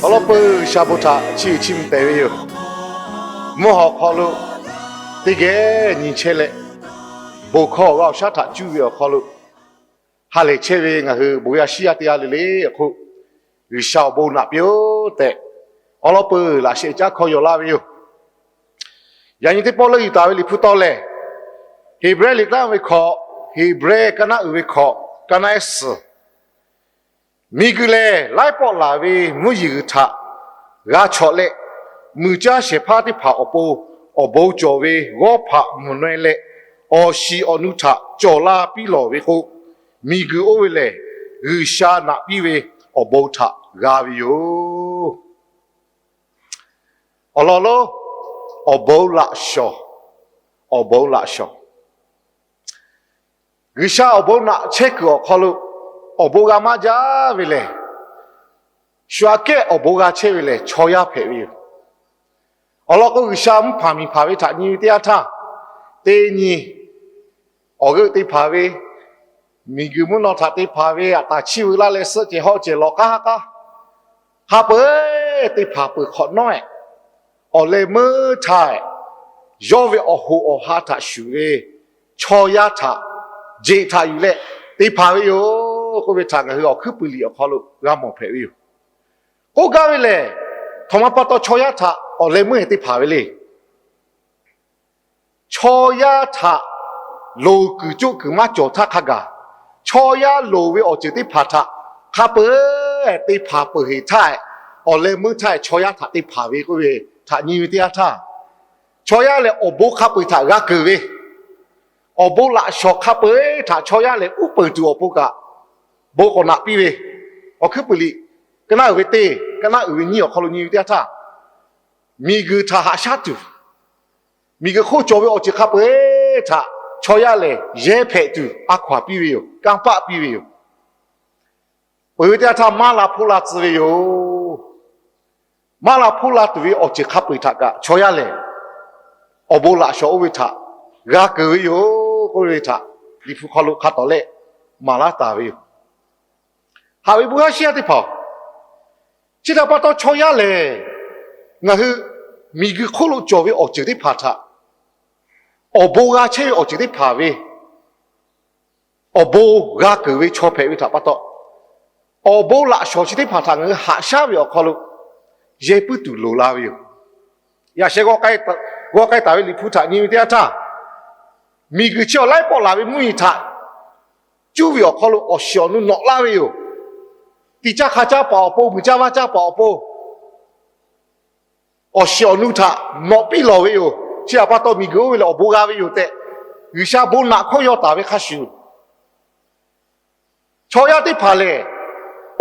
Awˬ lawn peuˬ G'uiˬsha bon htaꞈ chiˇ uiˍ chiˇ mvuh tehꞈ ve yoˬ. Mvuhˇ haw awˬ hk'aw lo teˇ geh nyi chehˇ leh, bon hkawˇ awˬ g'aˇ awˬ shaˉ htaꞈ cuˇ ve awˬ hk'aw lo ha lehˬ chehˇ ve ngaˬ hui bon yaˇ shiˉ yaˇ teˇ g'aˇ le le awˬ hk'oˆ, G'uiˬsha awˬ bon naꞈ piˇ-oˆ tehꞈ, awˬ lawn peuˬ laꞈ sheh caˉ hkawˇ yaw laˇ ve yoˬ. Yaꞈ nyi teˇ pawˆ leuˆ yuˬ taˍ ve Liꞈ hpu taw lehˬ, Heˍbrehˇ liꞈ kaˉ ve hkawꞈ, Heˍbrehˇ kaˉ naˉ uiˍ ve hkawꞈ, kaˉ naˉ ehˉ suhˍ, miˬguiˬ lehˬ laiˉ pawˆ laˬ ve mvuhˇ yeˬ g'uiˬ htaꞈ g'a chawꞈ leh, muiˬ caˇ shehˍ hpaˇ teˇ hpaˍ awˬ pon awˬ bon cawˬ ve g'awˇ hpaꞈ mvuhˬ naweh leh, awˬ shiˍ awˬ nu htaꞈ cawˬ la piˇ lawˬ ve k'o, miˬguiˬ oˇ ve lehˬ G'uiˬsha naꞈ piˇ ve awˬ bon htaꞈ g'a ve yoˬ. Awˬ lawn lonˉ, awˬ bon laꞈ shawnˍ, awˬ bon laꞈ shawnˍ. G'uiˬsha awˬ bon naꞈ chehˇ kuiˬ awˬ hk'aw lo awˬ bon g'a maˇ jaˇ ve lehˬ, shu aꞈ kehˉ awˬ bon g'a chehˇ ve lehˬ chaw yaˇ hpehꞈ ve yoˬ. Awˬ lawn k'o, G'uiˬsha mvuhˇ hpanˍ miˬ hpanˍ ve htaꞈ nyi ve teˇ yanˇ htaˇ, teˇ nyi awˬ g'euˆ te hpanˍ ve, miˬguiˬ mvuhˇ naw htaꞈ te hpanˍ ve, aꞈ taˍ chiˇ veu laˇ leh suhˆ cehˬ hawˆ cehˬ lawˬ k'aˉ haˉ k'aˉ, hk'a peu-eˬ te hpanˍ peuˬ hk'awꞈ nawˉ-ehˍ, awˬ leh meuˇ htaˇ-ehˍ, yawˇ ve awˬ hoꞈ awˬ ha htaꞈ shuˍ ve chaw yaˇ htaꞈ jeꞈ htaꞈ yuˬ leh te hpanˍ ve yoˬ k'oˆ ve htaꞈ ngaˬ hui Awˬ hkuiˉ puiˍ liꞈ awˬ hk'aw lo g'a mawˬ hpehꞈ ve yoˬ. K'oˆ gaˇ ve lehˬ, htoꞈ ma pa taw chaw yaˇ htaꞈ awˬ leh meuˇ-ehˍ te hpanˍ ve le. Chaw yaˇ htaꞈ loˍ kuiˬ coˆ kuiˬ maˇ cawˬ htaˇ hk'a gaˬ, chaw yaˇ loˍ ve awˬ ceuˬ teˇ hpaˍ htaꞈ hk'a peu-eˬ te hpanˍ peuˬ heˍ htaˇ-ehˍ, awˬ leh meuˇ htaˇ-ehˍ chaw yaˇ htaꞈ te hpanˍ ve k'oˆ ve htaꞈ nyi ve teˇ yanˇ htaˇ, chaw yaˇ lehˬ awˬ bon hk'a peu-eˬ htaꞈ g'a keunˍ ve, awˬ bon laꞈ shawnˍ hk'a peu-eˬ htaꞈ chaw yaˇ lehˬ uˉ peunˍ tuˬ awˬ pon kaꞈ bon k'awꞈ naꞈ piˇ ve, Awˬ hkuiˉ puiˍ liꞈ kaˉ naˉ uiˍ ve teˇ, kaˉ naˉ uiˍ ve nyiˇ awˬ hk'aw lo nyi ve teˇ yanˇ htaˇ, miˬguiˬ htaꞈ haꞈ shaˉ tuˬ, miˬguiˬ hk'oˆ cawˬ ve awˬ ceuˬ hk'a peu-eˬ htaꞈ chaw yaˇ lehˬ yehˇ hpehꞈ tuˬ a hkaw-anˬ piˇ ve yoˬ. Kanˇ paˆ piˇ ve yoˬ. Peuˬ ve teˇ yanˇ htaˇ maˇ la hpoˆ la tcuh ve yoˬ. Maˇ la hpoˆ la tuˬ ve awˬ ceuˬ hk'a peu-eˬ htaꞈ kaꞈ chaw yaˇ lehˬ awˬ bon laꞈ shawnˍ oˇ ve htaꞈ g'a keunˍ ve yoˬ k'oˆ ve htaꞈ Liꞈ hpu hk'aw lo hk'a tawˍ leh maˍ laˇ taˍ ve yoˬ. Haꞈ ve bon yaˇ shiˉ yaˇ teˇ hpaˍ-oˬ, chi htaꞈ pa taw chaw yaˇ lehˬ, ngaˬ hui miˬguiˬ hk'oˆ lo cawˬ ve awˬ ceuˬ teˇ hpaˍ htaꞈ, awˬ bon g'a chehˇ ve awˬ ceuˬ teˇ hpaˍ ve awˬ bon g'a keunˍ ve chaw hpehꞈ ve htaꞈ pa taw, awˬ bon laꞈ shawnˍ chi teˇ hpaˍ htaꞈ ngaˬ hui haꞈ shaˉ ve awˬ hk'aw lo yehˇ puiˉ tuˬ loˍ la ve yoˬ. Yaꞈ sheh g'awˇ k'ai taˍ ve Liꞈ hpu htaꞈ nyi ve teˇ yanˇ htaˇ, miˬguiˬ chi awˬ laiˉ pawˆ laˬ ve mvuhˇ yeˬ htaꞈ cuˇ ve awˬ hk'aw lo awˬ shiˍ awˬ nu nawꞈ laˇ ve yoˬ. Tiꞈ caˇ hk'a caˇ paˍ awˬ pon, muiˬ caˇ vaˇ caˇ paˍ awˬ pon, awˬ shiˍ awˬ nu htaꞈ nawꞈ piˇ lawˬ ve yoˬ. Chi htaꞈ pa taw miˬguiˬ oˇ ve lehˬ awˬ bon g'a ve yoˬ tehꞈ, G'uiˬsha bon naꞈ hkawˇ yaw taˍ ve hk'a shuˍ, chaw yaˇ teˇ hpaˍ lehˬ,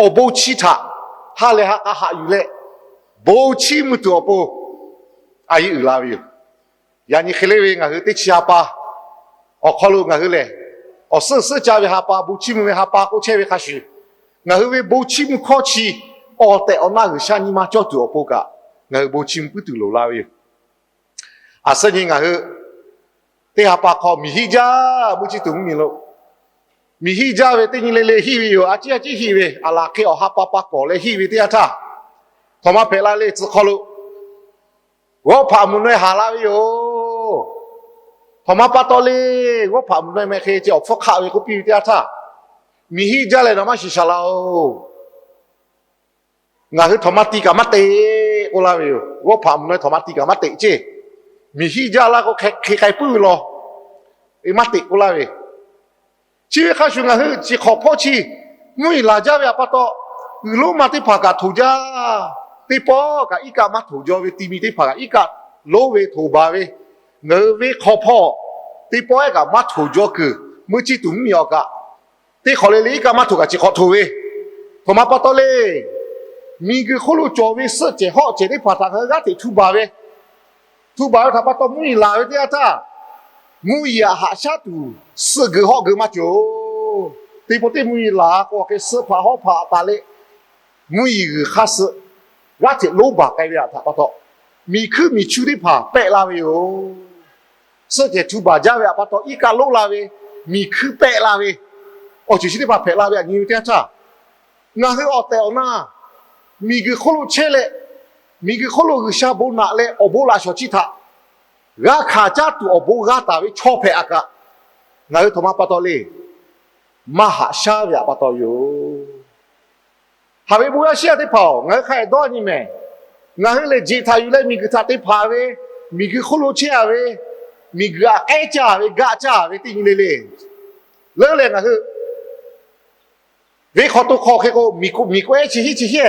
awˬ bon chi htaꞈ ha lehˬ ha k'a haꞈ yuˬ leh, bon chiˇ mvuh tuˬ awˬ pon a yeˇ uiˍ la ve yoˬ. Yaꞈ nyi hk'e le ve ngaˬ hui teˇ chi ha pa awˬ hk'aw lo ngaˬ hui lehˬ, awˬ suhˉ suhˉ ca ve ha pa, bon chiˇ mvuh ve ha pa k'oˆ chehˇ ve hk'a shuˍ, ngaˬ hui ve bon chiˇ mvuh hkawˇ chi awˬ tehˬ awˬ na G'uiˬsha nyi ma cawˇ tuˬ awˬ pon kaꞈ, ngaˬ hui bon chiˇ mvuh puiˉ tuˬ loˍ la ve yoˬ. A suhˉ nyi ngaˬ hui teˇ ha pa hk'aw miˬ hiˆ jaˇ, mvuhˇ ciˇ tuˬ mvuhˇmiˬ lo miˬ hiˆ jaˇ ve teˇ nyi le le hiˆ ve yoˬ. A ciˉ a ciˉ hiˆ ve, aˬ laˬ hk'e awˬ ha pa pa kawˍ leh hiˆ ve teˇ yanˇ htaˇ, htoꞈ ma hpehꞈ la le tcuh hk'aw lo, g'awˇ hpaꞈ mvuhˬ naweh haˍ la ve yoˬ. Htoꞈ ma pa taw le, g'awˇ hpaꞈ mvuhˬ naweh meh hk'e ce awˬ hpfuhˇ hk'aˆ ve k'oˆ piˇ ve teˇ yanˇ htaˇ, miˬ hiˆ jaˇ leh nawˬ maˇ shiˍ shaˍ laˬ-oˬ. Ngaˬ hui htoꞈ ma ti kaꞈ maˇ teꞈ k'oˆ laˇ ve yoˬ. G'awˇ hpaꞈ mvuhˬ naweh htoꞈ ma ti kaꞈ maˇ teꞈ ceˇ. Miˬ hiˆ jaˇ laˇ k'o hk'e k'ai puiˉ ve law, maˇ teꞈ k'oˆ laˇ ve. Chi ve hk'a shuˍ ngaˬ hui chi hk'awꞈ hpawˇ chi mvuhˇ yeˬ laˬ jaˇ ve htaꞈ pa taw, uiˍ lonˉ ma teˇ hpaˍ kaꞈ htoꞈ jaˇ. Teˇ pawˆ kaꞈ iˉ kaˆ maˇ htoꞈ jaw ve, ti mi teˇ hpaˍ kaꞈ iˉ kaˆ lonˉ ve htoꞈ baˬ ve, ngaˬ hui ve hk'awꞈ hpawˇ teˇ pawˆ ehˉ kaꞈ maˇ htoꞈ jaw kuiˬ, mvuhˇ ciˇ tuˬ mvuhˇmiˬ awˬ kaꞈ teˇ hk'awꞈ le le iˉ kaˆ maˇ htoꞈ kaꞈ chi hk'awꞈ htoꞈ ve. Htoꞈ ma pa taw le, miˬguiˬ hk'oˆ lo cawˬ ve suhˆ cehˬ hawˆ cehˬ teˇ hpaˍ htaꞈ ngaˬ hui g'aˇ hteꞈ htu baˬ ve, htu baˬ ve htaꞈ pa taw mvuhˇ yeˬ laˬ ve teˇ yanˇ htaˇ, mvuhˇ yeˬ htaꞈ haꞈ shaˉ tuˬ suhˆ geuꞈ hawˆ geuꞈ maˇ cawˬ. Teˇ pawˆ teˇ mvuhˇ yeˬ laˬ k'o hk'e suhˆ hpaꞈ hawˆ hpaꞈ taˍ leh, mvuhˇ yeˬ g'uiˬ hk'aˇ suh g'aˇ hteꞈ lonˉ baˬ k'ai ve htaꞈ pa taw, miˬ hkuiˇ miˬ chu teˇ hpaˍ pehˆ la ve yoˬ. Suhˆ cehˬ htu baˬ jaˇ ve htaꞈ pa taw iˉ kaˆ lonˉ la ve, miˬ hkuiˇ pehˆ la ve, awˬ ceuˬ chi teˇ hpaˍ hpehꞈ la ve htaꞈ nyi ve teˇ yanˇ htaˇ, ngaˬ hui awˬ tehˬ awˬ na miˬguiˬ hk'oˆ lo chehˇ leh, miˬguiˬ hk'oˆ lo G'uiˬsha bon naꞈ leh awˬ bon laꞈ shawˍ chi htaꞈ g'a hkanˍ caˇ tuˬ awˬ bon g'a taˍ ve chaw hpehꞈ a kaꞈ, ngaˬ hui htaꞈ ma pa taw le, maˇ haꞈ shaˉ ve htaꞈ pa taw yoˬ. Haꞈ ve bon yaˇ shiˉ yaˇ teˇ hpaˍ-oˬ, ngaˬ hui hk'a dehꞈ dawˇ nyi mehˍ. Ngaˬ hui lehˬ jeꞈ htaꞈ yuˬ leh miˬguiˬ htaꞈ te hpanˍ ve, miˬguiˬ hk'oˆ lo chehˇ a ve, miˬguiˬ htaꞈ k'ehˉ caˇ ve, gaˆ caˇ ve teˇ nyi le le. Leuˉ leh ngaˬ hui ve hk'aw to hk'aw hk'e k'o, miˬ k'o ehˉ chi hiˉ chi hiˉ,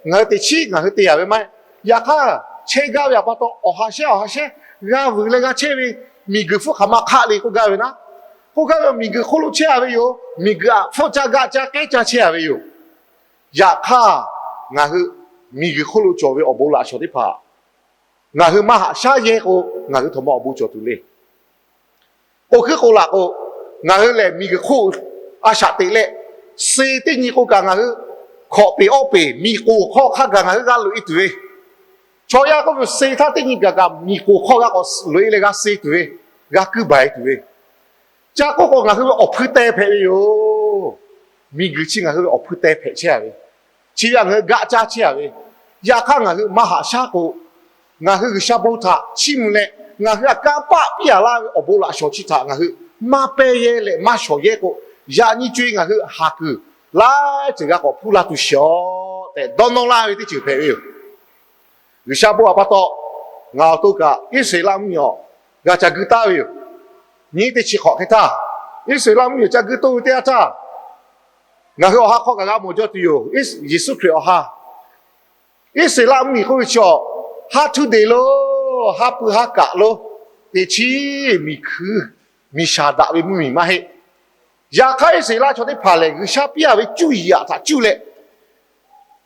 ngaˬ hui teꞈ chiˉ ngaˬ hui te yaꞈ ve maˇ heˆ. Yaꞈ hk'aˇ, chehˇ gaˇ ve htaꞈ pa taw awˬ ha shehˉ awˬ ha shehˉ g'a vuiˬ leh g'a chehˇ ve, miˬguiˬ hpfuhˇ hk'aˬ ma hk'aˆ le k'oˆ gaˇ ve naˉ, k'oˆ gaˇ ve miˬguiˬ hk'oˆ lo chehˇ a ve yoˬ. Miˬguiˬ htaꞈ hpfuhˆ caˇ gaˆ caˇ k'ehˉ caˇ chehˇ a ve yoˬ. Yaꞈ hk'aˇ, ngaˬ hui miˬguiˬ hk'oˆ lo cawˬ ve awˬ bon laꞈ shawˍ teˇ hpaˍ ngaˬ hui maˇ haꞈ shaˉ yehˇ k'o, ngaˬ hui htaꞈ ma awˬ bon cawˬ tuˬ le. K'o hkuiˉ k'o laꞈ k'o, ngaˬ hui lehˬ miˬguiˬ hk'oˆ a shaꞈ teꞈ leh, suh teˇ nyi k'o kaꞈ ngaˬ hui hkawꞈ peˍ awˇ peˍ miˬ k'oˍ hk'aw hk'a gaˬ ngaˬ hui g'a loꞈ e tuˬ ve, chaw yaˇ k'oˆ ve suh htaˇ teˇ nyi gaˬ kaꞈ miˬ k'oˍ hk'aw g'a k'awꞈ loꞈ e leh g'a suh tuˬ ve, g'a kuiˇ baˬ e tuˬ ve, ca k'oˆ k'o ngaˬ hui ve awˬ hpui teh hpehꞈ ve yoˬ. Miˬguiˬ chi ngaˬ hui ve awˬ hpui teh hpehꞈ chehˇ a ve, chi ve ngaˬ hui gaˆ caˇ chehˇ a ve, yaꞈ hk'aˇ ngaˬ hui maˇ haꞈ shaˉ k'o, ngaˬ hui G'uiˬsha bon htaꞈ chiˇ mvuh leh ngaˬ hui aꞈ kanˇ paˆ piˇ a laˇ ve awˬ bon laꞈ shawˍ chi htaꞈ ngaˬ hui maˇ pehˇ yehˇ leh maˇ shawˍ yehˇ k'o, yaꞈ nyi co e ngaˬ hui haˍ kuiˬ laiˉ ceuˬ g'a k'awꞈ hpuˇ la tuˬ shiˍ-aw tehꞈ dawˇ nawˇ laˇ ve teˇ ceuˬ hpehꞈ ve yoˬ. G'uiˬsha bon htaꞈ pa taw, ngaˬ awˬ to kaꞈ Iˉsaˍreˍlaˆ mvuhˇmiˬ awˬ g'a ca guiˇ taˍ ve yoˬ. Nyi teˇ chi hk'awꞈ hk'e htaˇ, Iˉsaˍreˍlaˆ mvuhˇmiˬ ca guiˇ toˇ ve teˇ yanˇ htaˇ, ngaˬ hui awˬ ha hk'aw kaꞈ g'a mawˬ jaw tuˬ yoˬ. Yeˍsuˆ Hkriꞈ awˬ ha, Iˉsaˍreˍlaˆ mvuhˇmiˬ k'oˆ ve chi, haˉ htuˉ de lo, haˉ pui haˉ kaꞈ lo, teꞈ chiˉ miˬ hkuiˇ miˬ shaˍ daꞈ ve mvuhˇmiˬ maˇ heˆ. Yaꞈ hk'aˇ, Iˉsaˍreˍlaˆ chaw teˇ hpaˍ lehˬ, G'uiˬsha piˇ a ve cuˇ yiˍ yaꞈ htaꞈ cuˇ leh,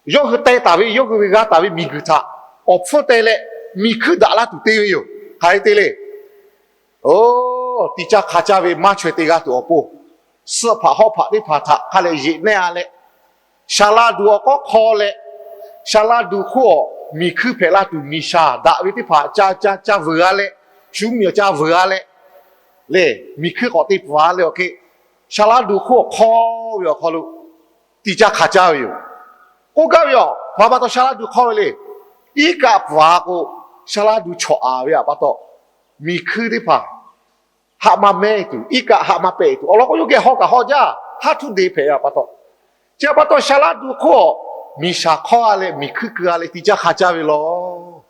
yawˇ hui teh taˍ ve, yawˇ hui ve g'a taˍ ve miˬguiˬ htaꞈ awˬ hpfuhˇ teh leh, miˬ hkuiˇ daꞈ laˇ tuˬ te ve yoˬ. Hk'aˬ hk'e te le. Oˬ, tiꞈ caˇ hk'a caˇ ve maˇ chaweh te g'a tuˬ awˬ pon, suhˆ hpaꞈ hawˉ hpaꞈ teˇ hpaˍ htaꞈ hk'a leh yeꞈ nehˇ a leh, Saˍlaꞈ duˬ awˬ k'awˉ hk'aw leh, Saˍlaꞈ duˬ hk'oˆ awˬ miˬ hkuiˇ hpehꞈ la tuˬ miˬ shaˍ daꞈ ve teˇ hpaˍ ca ca ca vuiˬ a leh, shu miˬ awˬ ca vuiˬ a leh, lehˬ miˬ hkuiˇ k'awꞈ te pfuhˍ a leh awˬ hk'e, Saˍlaꞈ duˬ hk'oˆ awˬ hk'aw ve awˬ hk'aw lo tiꞈ caˇ hk'a caˇ ve yoˬ. K'oˆ gaˇ ve yoˬ, hpaˍ pa taw Saˍlaꞈ duˬ hk'aw ve le. Iˉ kaˆ pfuhˍ a k'o, Saˍlaꞈ duˬ chawꞈ a ve htaꞈ pa taw, miˬ hkuiˇ teˇ hpaˍ haˆ maˇ mehˇ tuˬ, iˉ kaˆ haˆ maˇ pehˍ tuˬ awˬ lawn k'o, yawˇ geh haw kaꞈ haw jaˇ, haˉ htuˉ de hpehꞈ ve htaꞈ pa taw, chi htaꞈ pa taw Saˍlaꞈ duˬ hk'oˆ miˬ shaˍ hk'awˇ a leh miˬ hkuiˇ keu a leh tiꞈ caˇ hk'a caˇ ve law.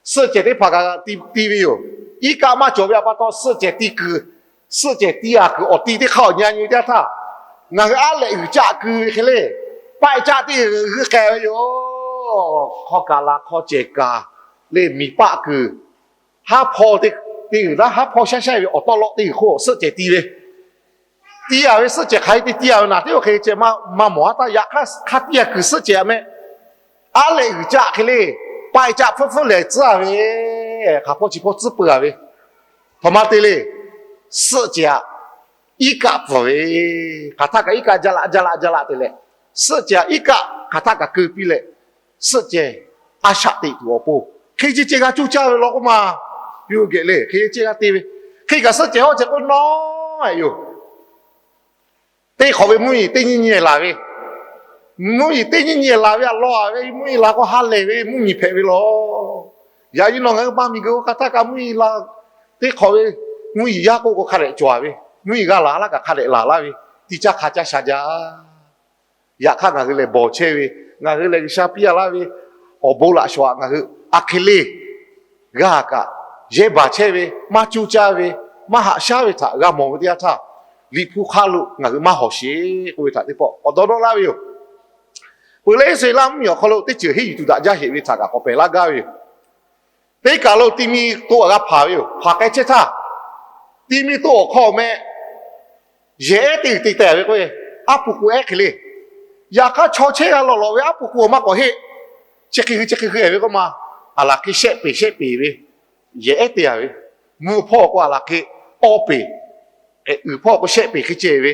Suhˆ cehˬ teˇ hpaˍ kaꞈ te ve yoˬ. Iˉ kaˆ maˇ cawˬ ve htaꞈ pa taw suhˆ cehˬ ti kuiˬ, suhˆ cehˬ ti a kuiˬ awˬ ti teˇ hk'aˇ awˬ nyi a nyi teˇ yanˇ htaˇ, ngaˬ hui aˉ lehꞈ g'uiˬ caˆ keu ve hk'e le, paˆ caˆ teˇ g'uiˬ g'uiˇ k'ai ve yoˬ. Hk'aw kaꞈ la hk'aw cehˬ kaꞈ le, miˬ paˆ kuiˬ, haˉ hpaw te, te g'uiˬ naˉ haˉ hpaw shaˉ shaˉ ve awˬ tawˆ lawˆ teˇ g'uiˬ hk'oˆ suhˆ cehˬ ti ve, ti a ve suhˆ cehˬ hk'aˬ hk'e te ti a ve naˬ, teˇ g'aˇ hk'e ceh maˇ mawˬ a htaˇ, yaꞈ hk'aˇ hk'a tiˇ a kuiˬ suhˆ cehˬ a meh, aˉ lehꞈ g'uiˬ caˆ hk'e le, paˆ caˆ hpfuhˇ hpfuhˇ lehˬ tcuhˉ a ve, hk'aˬ hpawˇ chi hpawˇ tcuhˉ peuˬ a ve, htaꞈ ma te le, suhˆ cehˬ aꞈ iˉ kaˆ pfuhˍ ve, hk'aˬ htaˆ kaꞈ iˉ kaˆ jaˇ laꞈ jaˇ laꞈ jaˇ laꞈ te leh, suhˆ cehˬ aꞈ iˉ kaˆ hk'aˬ htaˆ kaꞈ keu piˇ leh, suhˆ cehˬ a shaꞈ teꞈ tuˬ awˬ pon, hk'e ceh ceh g'a cuˇ caˇ ve law k'oˆ ma. Piˇ geh le, hk'e ceh ceh g'a te ve, hk'e kaꞈ suhˆ cehˬ hawˉ cehˬ k'oˆ nawˉ yoˬ. Teˇ hk'awꞈ ve mvuhˇmiˬ teˇ nyiˇ nyi laˬ ve, mvuhˇmiˬ teˇ nyiˇ nyi laˬ ve a law a ve mvuhˇmiˬ la k'o ha lehˬ ve mvuhˇmiˬ hpehꞈ ve law. Yaꞈ nyi nawˬ ngaˬ hui ma miˬguiˬ k'o hk'aˬ htaˆ kaꞈ mvuhˇmiˬ la, teˇ hk'awꞈ ve mvuhˇmiˬ yaˇ k'oˆ k'o hk'a dehꞈ cawˬ a ve, mvuhˇmiˬ g'a laˬ laˇ kaꞈ hk'a dehꞈ laˬ laˇ ve, tiꞈ caˇ hk'a caˇ sha jaˇ. Yaꞈ hk'aˇ ngaˬ hui lehˬ bawˬ chehˇ ve, ngaˬ hui lehˬ G'uiˬsha piˇ a laˇ ve awˬ bon laꞈ shawˍ aꞈ ngaˬ hui a hk'e le g'a kaꞈ, yehˇ baˬ chehˇ ve, maˇ coˇ caˇ ve, maˇ haꞈ shaˉ ve htaꞈ g'a mawˬ ve teˇ yanˇ htaˇ, Liꞈ hpu hk'aˇ lo ngaˬ hui maˇ hawˬ sheˍ k'oˆ ve htaꞈ teˇ pawˆ k'awꞈ dawˇ nawˇ laˇ ve yoˬ. Peuˬ leh Iˉsaˍreˍlaˆ mvuhˇmiˬ awˬ hk'aw lo teˇ ceuˬ henˇ yuˬ tuˬ daꞈ jaˇ heꞈ ve htaꞈ kaꞈ k'awꞈ pehˬ laˇ gaˇ ve yoˬ. Teˇ kaˬ lo ti mi to aꞈ g'a hpanˍ ve yoˬ. Hpanˍ k'ai chehˇ htaˇ, ti mi to awˬ hk'aw meh yehˬ ehˉ teˇ g'uiˬ te teh ve k'o, aˉ pu k'o ehˉ hk'e le. Yaꞈ hk'aˇ chaw chehˇ g'a lawꞈ lawꞈ ve aˉ pu k'o maˇ k'awꞈ heˆ. Chi hk'e hui chi hk'e hui ve k'oˆ ma, aˬ laˬ hk'e shehˆ peˍ shehˆ peˍ ve yehˬ ehˉ te a ve, mvuhˇ hpawˇ k'o aˬ laˬ hk'e awˇ peˍ, uiˍ hpawˇ k'o shehˆ peˍ hk'e ceh ve,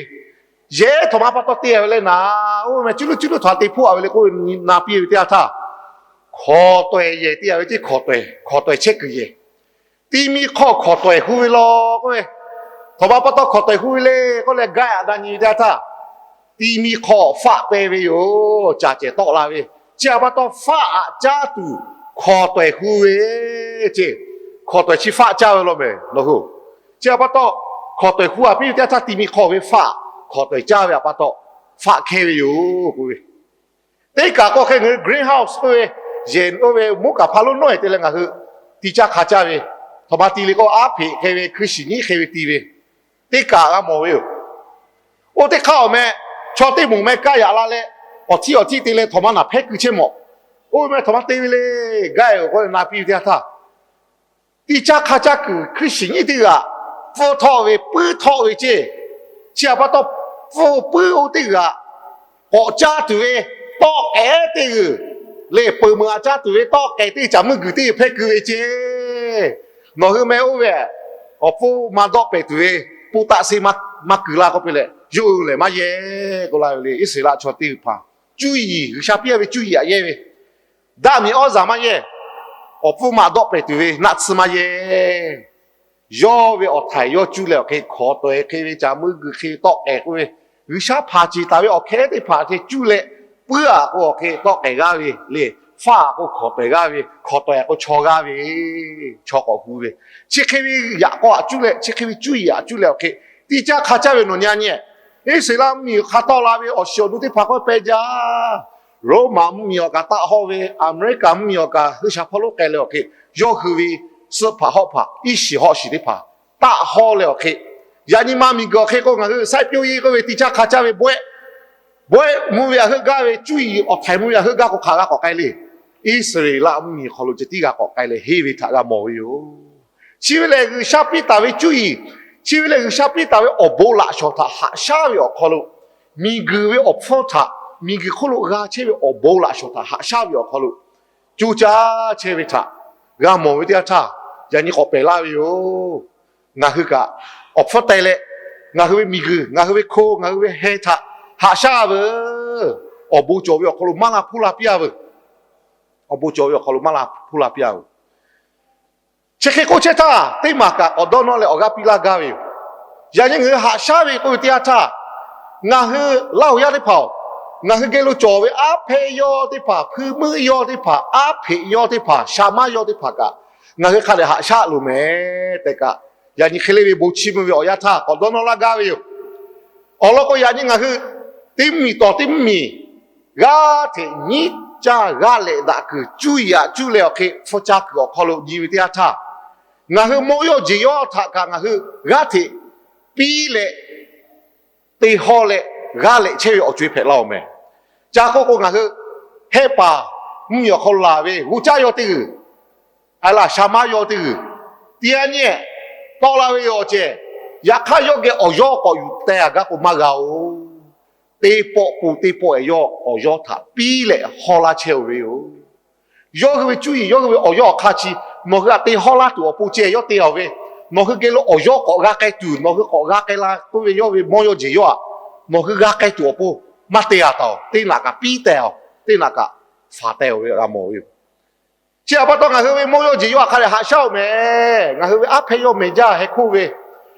yehˬ ehˉ htaꞈ ma pa taw te a ve leh naˍ, oˇ meh cuˇ luˉ cuˇ luˉ htaꞈ te hpoˆ a ve le k'oˆ ve na piˇ ve teˇ yanˇ htaˇ, hkawˍ tawehˬ yehˬ te a ve ceˇ, hkawˍ tawehˬ, hkawˍ tawehˬ chehˇ kuiˬ yehˬ. Ti mi hk'aw hkawˍ tawehˬ hu ve law k'oˆ ve, htaꞈ ma pa taw hkawˍ tawehˬ hu ve le k'oˆ leh gaˇ aꞈ na nyi ve teˇ yanˇ htaˇ, ti mi hk'aw faˆ peh ve yoˬ. Caˬ cehˬ tawˆ la ve, Chi htaꞈ pa taw faˆ aꞈ caˇ tuˬ hkawnˍ tawehˬ hu ve ce. Hkawnˍ tawehˬ chi faˆ caˇ ve law mehˍ nawˬ hui. Chi htaꞈ pa taw hkawnˍ tawehˬ hu aꞈ piˇ ve teˇ yanˇ htaˇ ti mi hk'aw ve faˆ hkawnˍ tawehˬ caˇ ve htaꞈ pa taw faˆ hkehˇ ve yoˬ k'oˆ ve. Teˇ kaꞈ k'o hk'e ngaˬ hui greenhouse k'oˆ ve, yehˬ oˇ ve muˉ kaˍ hpaˇ lonˉ nawˉ e te leh ngaˬ hui ti caˇ hk'a caˇ ve, htawnˍ ma ti le k'o aˉ hpeꞈ hk'e ve hkui shiˍ nyiˉ hk'e ve ti ve, teˇ kaꞈ g'a mawˬ ve yoˬ. Oˇ teˇ hk'aˇ awˬ meh, chaw teˇ moˍ meh kaˇ yaꞈ la leh, awˬ htiˇ awˬ htiˇ te leh htawnˍ ma naˬ hpehˇ kuiˬ chehˇ mawˬ. Oˇ ve meh htawnˍ ma te ve le, gaˇ e awˬ k'o na piˇ ve teˇ yanˇ htaˇ, ti caˇ hk'a caˇ kuiˬ hkui shiˍ nyiˉ teˇ g'aꞈ pfuhˇ htawˆ ve puiˉ htawˆ ve ce. Chi htaꞈ pa taw pfuhˇ puiˉ oˇ teˇ g'aꞈ k'awꞈ caˇ tuˬ ve tawˆ k'ehˍ teˇ g'uiˬ, lehˬ peuˬ meuˬ aꞈ caˇ tuˬ ve tawˆ k'ehˍ teˇ g'uiˬ caꞈ muiˇ guiˬ teˇ g'uiˬ hpehˇ kuiˬ ve ce. Nawˬ hui meh oˇ ve awˬ pfuhˇ ma dawˆ pehˍ tuˬ ve, poˇ taˆ se maˇ kuiˬ la k'oˆ piˇ leh, yawˇ hui lehˬ maˇ yehˇ k'oˆ laˇ ve le. Iˉsaˍreˍlaˆ chaw teˇ hpaˍ cuˇ yiˍ, G'uiˬsha piˇ a ve cuˇ yiˍ aꞈ yehˇ ve, daˆ miˬ awˉ zaˬ maˇ yehˇ, awˬ pfuhˇ ma dawˆ pehˍ tuˬ ve naˆ tsuhˇ maˇ yehˇ. Yawˇ ve awˬ htaiˍ yawˇ cuˇ leh awˬ hk'e hkawnˍ tawehˬ hk'e ve, caꞈ muiˇ guiˬ hk'e tawˆ k'ehˍ k'oˆ ve, G'uiˬsha hpanˍ ceˬ taˍ ve awˬ hkehˉ teˇ hpaˍ hk'e cuˇ leh, puiˉ aꞈ k'o awˬ hk'e tawˆ k'ehˍ g'aˇ ve le, faˆ aꞈ k'o hkawnˍ tawehˬ g'aˇ ve, hkawnˍ tawehˬ aꞈ k'o chaw g'aˇ ve, chaw k'awꞈ hu ve, chi hk'e ve yaꞈ k'aw aꞈ cuˇ leh, chi hk'e ve cuˇ yiˍ aꞈ cuˇ leh awˬ hk'e ti caˇ hk'a caˇ ve nawˬ nyi a nyi, Iˉsaˍreˍlaˆ mvuhˇmiˬ hk'a tawˆ la ve awˬ shiˍ awˬ nu teˇ hpaˍ k'oˆ pehˇ jaˇ. Roˉmaꞈ mvuhˇmiˬ awˬ kaꞈ taˆ hawˇ ve, Aˍmeˍriˆkaˍ mvuhˇmiˬ awˬ kaꞈ G'uiˬsha hpawˇ lonˉ k'ai leh awˬ hk'e, yawˇ hui ve suhˆ hpaꞈ hawˆ hpaꞈ iˉ shiˍ hawˆ shiˍ teˇ hpaˍ taˆ hawˇ leh awˬ hk'e, yaꞈ nyi ma miˬguiˬ awˬ hk'e k'o ngaˬ hui saiˉ piˇ oˇ ye k'oˆ ve ti caˇ hk'a caˇ ve bawehˆ, bawehˆ mvuh ve aꞈ heuˆ gaˇ ve, cuˇ yiˍ awˬ htaiˍ mvuh ve aꞈ heuˆ gaˇ k'o hk'aˬ g'a k'awꞈ k'ai le. Iˉsaˍreˍlaˆ mvuhˇmiˬ hk'aw lo ceh tiˉ g'a k'awꞈ k'ai leh henˇ ve htaꞈ g'a mawˬ ve yoˬ. Chi ve lehˬ G'uiˬsha piˇ taˍ ve cuˇ yiˍ, chi ve lehˬ G'uiˬsha piˇ taˍ ve awˬ bon laꞈ shawˍ htaꞈ haꞈ shaˉ ve awˬ hk'aw lo, miˬguiˬ ve awˬ hpfuhˇ htaꞈ, miˬguiˬ hk'oˆ lo g'a chehˇ ve awˬ bon laꞈ shawˍ htaꞈ haꞈ shaˉ ve awˬ hk'aw lo, co caˇ chehˇ ve htaꞈ g'a mawˬ ve teˇ yanˇ htaˇ, yaꞈ nyi k'awꞈ pehˬ laˇ ve yoˬ. Ngaˬ hui kaꞈ awˬ hpfuhˇ teh leh, ngaˬ hui ve miˬguiˬ, ngaˬ hui ve hko, ngaˬ hui ve heh htaꞈ haꞈ shaˉ veuˬ. Awˬ bon cawˬ ve awˬ hk'aw lo maˇ la hpuˇ la piˇ a veuˬ. Awˬ bon cawˬ ve awˬ hk'aw lo maˇ la hpuˇ la piˇ a veuˬ. Chi hk'e k'oˆ chehˇ htaˇ, teˇ maˬ kaꞈ k'awꞈ dawˇ nawˇ leh awˬ g'aˇ piˇ laˇ gaˇ ve yoˬ. Yaꞈ nyi ngaˬ hui haꞈ shaˉ ve k'oˆ ve teˇ yanˇ htaˇ, ngaˬ hui Laˇ huˍ yaˇ teˇ hpaˍ-oˬ, ngaˬ hui geh lo cawˬ ve aˉ hpehˇ yawˇ teˇ hpaˍ, hpui meuˇ yawˇ teˇ hpaˍ, aˉ hpeꞈ yawˇ teˇ hpaˍ, sha maˇ yawˇ teˇ hpaˍ kaꞈ, ngaˬ hui hk'a dehꞈ haꞈ shaˉ loˍ mehˍ tehꞈ kaꞈ, yaꞈ nyi hk'e le ve bon chiˇ mvuh ve awˬ yanˇ htaˇ k'awꞈ dawˇ nawˇ laˇ gaˇ ve yoˬ. Awˬ lawn k'o, yaꞈ nyi ngaˬ hui teˇ mvuhˇmiˬ tawˍ teˇ mvuhˇmiˬ g'aˇ hteꞈ nyiˉ caˇ g'aˇ lehꞈ daꞈ kuiˬ, cuˇ yiˍ aꞈ cuˇ leh awˬ hk'e hpfuhˇ caˇ kuiˬ awˬ hk'aw lo nyi ve teˇ yanˇ htaˇ, ngaˬ hui mawˇ yawˇ jeˬ yawˇ htaꞈ kaꞈ ngaˬ hui g'aˇ hteꞈ piˇ leh te hawˇ leh g'aˇ lehꞈ chehˇ ve awˬ co e hpehꞈ laˇ-oˬ mehˍ. Ca k'oˆ k'o, ngaˬ hui hehˆ paˍ mvuhˇmiˬ awˬ hk'aw lo laˬ ve g'uˇ caˇ yawˇ teˇ g'uiˬ, a laˬ sha maˇ yawˇ teˇ g'uiˬ, teˇ yanˇ nyi tawˆ la ve yoˬ ceh. Yaꞈ hk'aˇ, yawˇ geh awˬ yawˇ k'awꞈ yuˬ teh a gaˇ k'o maˇ g'a-oˬ. Teˇ pawˆ pon teˇ pawˆ-e yawˇ awˬ yawˇ htaꞈ piˇ leh hawˇ laˇ chehˇ-oˬ ve yoˬ. Yawˇ hui ve cuˇ yiˍ, yawˇ hui ve awˬ yawˇ awˬ hk'aˇ chi nawˬ hui htaꞈ te hawˇ laˇ tuˬ awˬ pon ceh yawˇ te-a ve, nawˬ hui geh lo awˬ yawˇ k'awꞈ g'a k'ai tuˬ, nawˬ hui k'awꞈ g'a k'ai la k'oˆ ve yawˇ ve mawˇ yawˇ jeˬ yawˇ-aꞈ, nawˬ hui g'a k'ai tuˬ awˬ pon maˇ te-a taˍ-oˬ. Teˇ naꞈ kaꞈ piˇ teh-oˬ, teˇ naꞈ kaꞈ faˍ teh-oˬ ve g'a mawˬ ve yoˬ. Chi htaꞈ pa taw, ngaˬ hui ve mawˇ yawˇ jeˬ yawˇ-aꞈ hk'a dehꞈ haꞈ shaˉ-oˬ mehˍ. Ngaˬ hui ve aˉ hpehˇ yawˇ mehˍ jaˇ heh hkoˇ ve,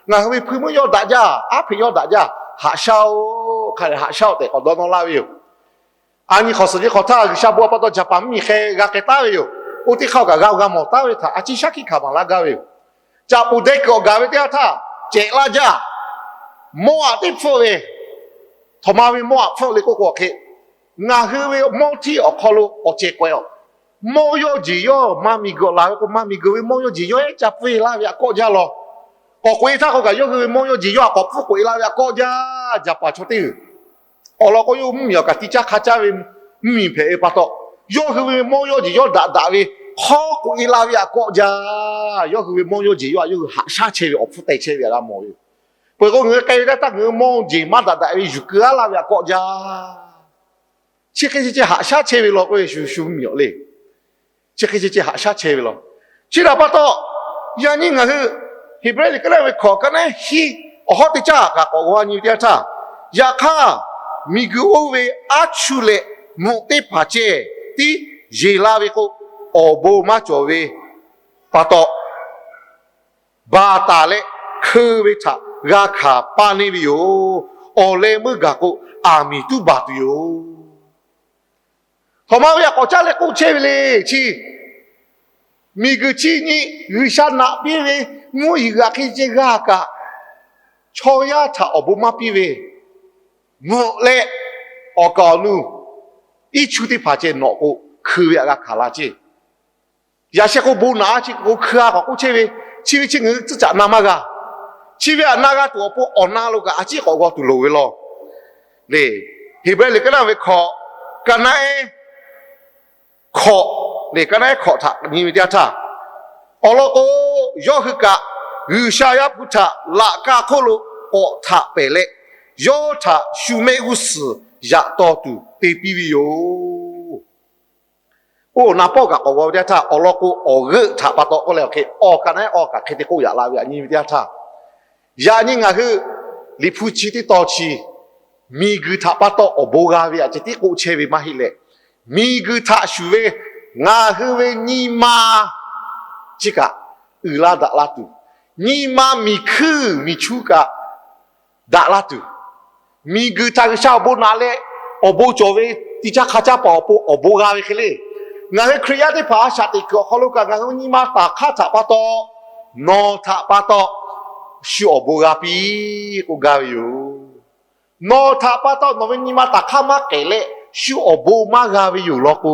ngaˬ hui ve hpui meuˇ yawˇ daꞈ jaˇ, aˉ hpeꞈ yawˇ daꞈ jaˇ, haꞈ shaˉ-oˬ, hk'a dehꞈ haꞈ shaˉ-oˬ tehꞈ k'awꞈ dawˇ nawˇ laˇ ve yoˬ. A nyi hk'awꞈ suhˍ nyi hk'awꞈ htaˇ, G'uiˬsha bon htaꞈ pa taw Jaˍpaˍ mvuhˇmiˬ hk'e g'a k'ai taˉ ve yoˬ. Oˇ teˇ hk'aˇ kaꞈ g'a g'a mawˬ taˉ ve htaꞈ a ciˉ shaˉ hkiˆ hkanˍ maˍ laˇ gaˇ ve yoˬ. Caꞈ poˍ deh kuiˬ awˬ gaˬ ve teˇ yanˇ htaˇ, cehꞈ laˇ jaˇ. Mawˇ aꞈ teˇ hpfuhˆ ve, htawnˍ ma ve mawˇ aꞈ hpfuhˆ le k'oˆ k'o hk'e, ngaˬ hui ve mawˇ htiˇ awˬ hk'aw lo awˬ cehˬ k'awehꞈ-oˬ. Mawˇ yawˇ jeˬ yawˇ maˇ miˬguiˬ laˬ ve k'o, maˇ miˬguiˬ ve mawˇ yawˇ jeˬ yawˇ ehˉ ca pfuhˇ e laˇ ve aꞈ kawˆ jaˇ law. K'awꞈ k'oꞈ e htaˇ k'o kaꞈ, yawˇ hui ve mawˇ yawˇ jeˬ yawˇ aꞈ k'awꞈ pfuhˇ k'oꞈ e laˇ ve aꞈ kawˆ jaˇ. Jaˍpaˍ chaw teˇ g'uiˬ awˬ lawn k'o, yawˇ hui mvuhˇmiˬ awˬ kaꞈ ti caˇ hk'a caˇ ve mvuhˇmiˬ hpehꞈ ve pa taw, yawˇ hui ve mawˇ yawˇ jeˬ yawˇ daꞈ daꞈ ve hk'awˇ k'oꞈ e la ve aꞈ kawˆ jaˇ. Yawˇ hui ve mawˇ yawˇ jeˬ yawˇ aꞈ yawˇ hui haꞈ shaˉ chehˇ ve awˬ hpfuhˇ teh chehˇ ve aꞈ g'a mawˬ ve yoˬ. Peuˬ k'o, ngaˬ hui k'ai ve teˇ htaˇ ngaˬ hui mawˇ jeˬ maˇ daꞈ daꞈ ve yuˬ keu aˉ laˇ ve aꞈ kawˆ jaˇ. Chi hk'e ceh ceh haꞈ shaˉ chehˇ ve law k'oˆ ve shu shu mvuhˇmiˬ awˬ le. Chi hk'e ceh ceh haꞈ shaˉ chehˇ ve law. Chi htaꞈ pa taw, yaꞈ nyi ngaˬ hui Heˍbrehˇ liꞈ ka naˉ ve hkawꞈ ka naˉ hiˉ awˬ hawˉ teˇ caˇ kaꞈ k'awꞈ g'aw nyi ve teˇ yanˇ htaˇ, yaꞈ hk'aˇ, miˬguiˬ oˇ ve aˉ chuˇ leh mvuhꞈ teˇ hpaˍ ceh tiˉ yeˬ la ve k'o, awˬ bon maˇ cawˬ ve pa taw, baˬ taˍ leh hkeu ve htaꞈ g'a hkanˍ paˇ neˇ ve yoˬ. Awˬ leh meuˇ gaˬ k'o, aˬ miˍ tuˉ baˬ tuˬ yoˬ. Hk'awꞈ ma ve htaꞈ k'awꞈ caˉ leh k'oˆ chehˇ ve le chi, miˬguiˬ chi nyi G'uiˬsha naꞈ piˇ ve mvuhˇ yeˬ g'aꞈ hk'e ceh g'a kaꞈ, chaw yaˇ htaꞈ awˬ bon maˇ piˇ ve, mvuhꞈ leh awˬ kaˍ awˬ nu iˉ chu teˇ hpaˍ ceh nawꞈ k'o, hkui ve htaꞈ g'a hkanˍ la ceˇ. Yaꞈ sheh k'o bon naꞈ a chi k'o hkui a k'awꞈ k'oˆ chehˇ ve, chi ve chi ngaˬ hui tcuhˉ caꞈ na maˇ g'a. Chi ve htaꞈ na g'a tuˬ awˬ pon awˬ na lo kaꞈ a ciˉ k'awꞈ g'aw tuˬ loˍ ve law. Le, Heˍbrehˇ liꞈ ka naˇ ve hkawꞈ, ka naˉ eˉ hkawꞈ, le ka naˉ eˉ hkawꞈ htaꞈ nyi ve teˇ yanˇ htaˇ, awˬ lawn k'o, yawˇ hui kaꞈ G'uiˬsha Yaˇ hpu htaꞈ laꞈ ka hk'oˆ lo k'awꞈ htaꞈ pehˍ leh, yawˇ htaꞈ shu mehˆ g'uˇ suhˍ yaꞈ taw tuˬ te piˇ ve yoˬ. Oˇ awˬ na pawˆ kaꞈ k'awꞈ g'aw ve teˇ yanˇ htaˇ, awˬ lawn k'o, awˬ g'euˆ htaꞈ pa taw k'oˆ leh awˬ hk'e awˬ ka naˉ eˉ awˬ kaꞈ hk'e te k'oˆ yaꞈ la ve htaꞈ nyi ve teˇ yanˇ htaˇ, yaꞈ nyi ngaˬ hui Liꞈ hpu chi teˇ tawn chi miˬguiˬ htaꞈ pa taw awˬ bon g'a ve htaꞈ ceh tiˉ k'oˆ chehˇ ve maˇ heˆ leh, miˬguiˬ htaꞈ shuˍ ve ngaˬ hui ve nyi ma chi kaꞈ uiˍ la daꞈ la tuˬ, nyi ma miˬ hkuiˇ miˬ chu kaꞈ daꞈ laˇ tuˬ, miˬguiˬ htaꞈ G'uiˬsha awˬ bon naꞈ leh awˬ bon cawˬ ve ti caˇ hk'a caˇ paˍ awˬ pon awˬ bon g'a ve hk'e le. Ngaˬ hui Hkriꞈ yaˇ teˇ hpaˍ a shaꞈ teꞈ kuiˬ awˬ hk'aw lo kaꞈ ngaˬ hui nyi ma taˍ hk'aˇ htaꞈ pa taw, nawˬ htaꞈ pa taw shu awˬ bon g'a piˇ k'oˆ gaˇ ve yoˬ. Nawˬ htaꞈ pa taw nawˬ ve nyi ma taˍ hk'aˇ maˇ k'ehˍ leh, shu awˬ bon maˇ g'a ve yoˬ law k'o,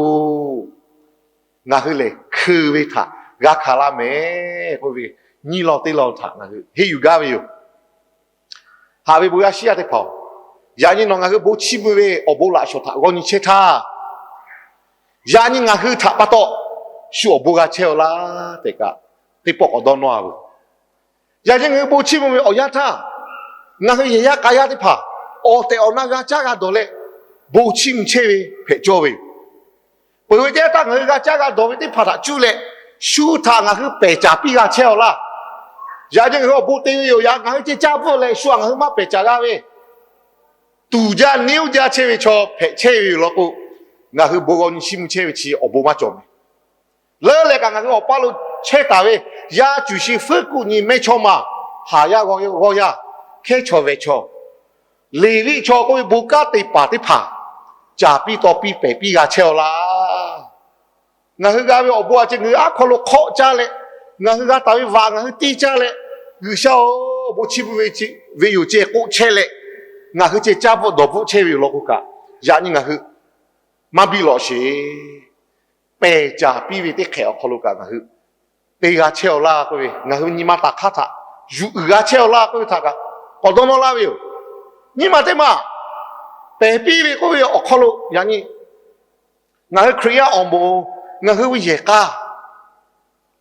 ngaˬ hui lehˬ hkui ve htaꞈ g'a hkanˍ la mehˍ k'oˆ ve, nyiˇ lawn teˇ lawn htaꞈ ngaˬ hui henˇ yuˬ gaˇ ve yoˬ. Haꞈ ve bon yaˇ shiˉ yaˇ teˇ hpaˍ-oˬ, yaꞈ nyi nawˬ ngaˬ hui bon chiˇ mvuh ve awˬ bon laꞈ shawˍ htaꞈ g'aw nyi chehˇ htaˇ, yaꞈ nyi ngaˬ hui htaꞈ pa taw shu awˬ bon g'a chehˇ-aw laˇ tehꞈ kaꞈ, teˇ pawˆ k'awꞈ dawˇ nawˇ-a veuˬ. Yaꞈ nyi ngaˬ hui bon chiˇ mvuh ve awˬ yanˇ htaˇ, ngaˬ hui yehˬ yaˇ k'a yaˇ teˇ hpaˍ awˬ tehˬ awˬ na g'a caˉ g'a dawˬ leh bon chiˇ mvuh chehˇ ve hpehꞈ cawˇ ve yoˬ. Peuˬ ve teˇ yanˇ htaˇ ngaˬ hui g'a caˉ g'a dawˬ ve teˇ hpaˍ htaꞈ cuˇ leh, shu htaꞈ ngaˬ hui pehˬ caˍ piˇ g'a chehˇ-aw laˇ. Yaꞈ nyi ngaˬ hui awˬ bon te ve yoˬ. Yaꞈ ngaˬ hui ceh caˇ bvuhˆ leh shu htaꞈ ngaˬ hui maˇ pehˬ caˍ g'a ve, tuˬ jaˇ neˇ uˉ jaˇ chehˇ ve chaw hpehꞈ chehˇ ve yoˬ law k'o, ngaˬ hui bon g'aw nyi chiˇ mvuh chehˇ ve chi awˬ bon maˇ cawˬ mehˍ. Leuˉ leh kaꞈ ngaˬ hui awˬ paˇ lo chehˇ taˍ ve yaˇ cuˬ shi fuiˉ kuˆ nyi mehˇchawˇma, haˍ yaˇ g'awˇ yaˇ, hkehˉ chaw vehˬ chaw, Leˍviˆ chaw k'oˆ ve bon kanˉ te paˍ teˇ hpaˍ caˍ piˇ taw piˇ pehˬ piˇ g'a chehˇ-aw laˇ. Ngaˬ hui g'a ve awˬ bon a ceh ngaˬ hui aˉ hk'aw lo hk'awˆ caˇ leh, ngaˬ hui g'a taˍ ve vaꞈ ngaˬ hui tiˇ caˇ leh, G'uiˬsha-oˬ, bon chiˇ mvuh ve yoˬ ceh k'oˆ chehˇ leh, ngaˬ hui ceh caˇ bvuhˆ dawˬ bvuhˆ chehˇ ve yoˬ law k'o kaꞈ, yaꞈ nyi ngaˬ hui maˇ biˇ lawꞈ sheˍ. Pehˬ caˍ piˇ ve teˇ hk'ehꞈ awˬ hk'aw lo kaꞈ ngaˬ hui te g'a chehˇ-aw laˇ k'oˆ ve, ngaˬ hui nyi ma taˍ hk'aˇ htaꞈ yuˬ uiˍ g'a chehˇ-aw laˇ k'oˆ ve htaꞈ kaꞈ k'awꞈ dawˇ nawˇ laˇ ve yoˬ. Nyiˇ maˬ teˇ maˬ pehˬ piˇ ve k'oˆ ve awˬ hk'aw lo yaꞈ nyi ngaˬ hui Hkriꞈ yaˇ awˬ moˍ, ngaˬ hui ve yehˬ k'a,